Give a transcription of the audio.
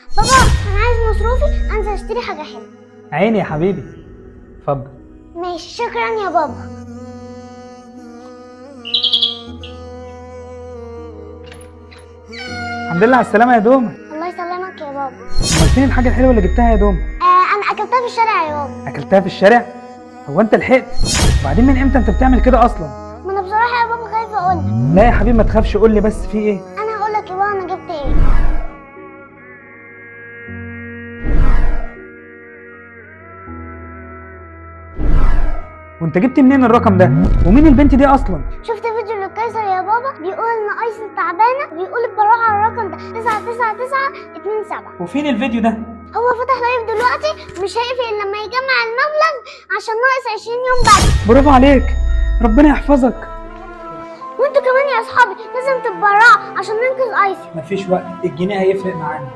بابا انا عايز مصروفي انزل اشتري حاجة حلوة. عيني يا حبيبي، اتفضل. ماشي، شكرا يا بابا. الحمد لله على السلامة يا دومه. الله يسلمك يا بابا. امال فين الحاجة الحلوة اللي جبتها يا دومه؟ انا اكلتها في الشارع يا بابا. اكلتها في الشارع؟ هو انت لحقت؟ وبعدين من امتى انت بتعمل كده اصلا؟ ما انا بصراحة يا بابا خايفة اقول لك. لا يا حبيبي ما تخافش، قول لي بس في ايه. انا هقول لك يا بابا انا جبت ايه. وانت جبت منين الرقم ده؟ ومين البنت دي اصلا؟ شفت فيديو للقيصر يا بابا بيقول ان ايسل تعبانة وبيقول اتبرعوا على الرقم ده 99927. وفين الفيديو ده؟ هو فتح live دلوقتي، مش هيقفل الا لما يجمع المبلغ عشان ناقص 20 يوم بعد. برافو عليك، ربنا يحفظك. وانتوا كمان يا اصحابي لازم تتبرعوا عشان ننقذ ايسل. مفيش وقت، الجنيه هيفرق معانا.